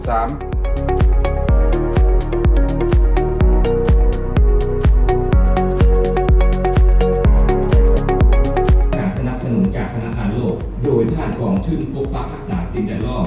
ສາມ ການສະໜັບສະໜູນຈາກທະນາຄານໂລກ ໂດຍຜ່ານກອງທຶນປົກປັກຮັກສາສິ່ງແວດລ້ອມ.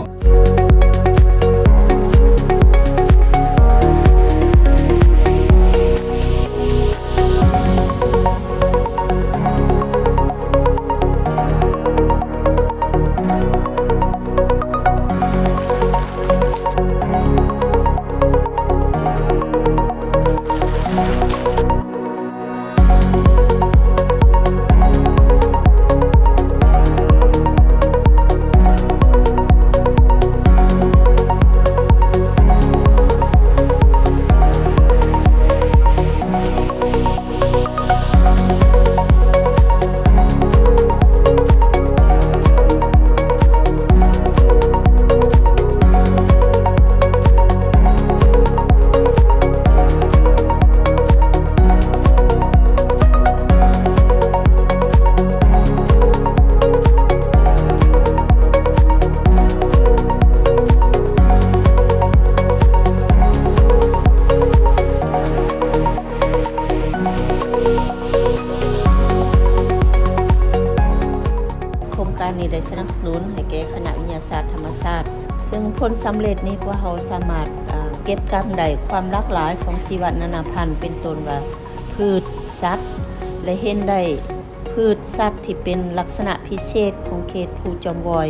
ໂຄງການນີ້ໄດ້ສະໜັບສະໜູນໃຫ້ແກ່ຄະນະວິທະຍາສາດທຳມະຊາດ, ເຊິ່ງຜົນສຳເລັດນີ້ ພວກເຮົາສາມາດ ເອີ ເກັບກຳໄດ້ຄວາມຫຼາກຫຼາຍຂອງຊີວະນານາພັນ ເປັນຕົ້ນວ່າພືດ, ສັດ ແລະ ເຫັນໄດ້ພືດ, ສັດທີ່ເປັນລັກສະນະພິເສດຂອງເຂດພູຈອມວອຍ.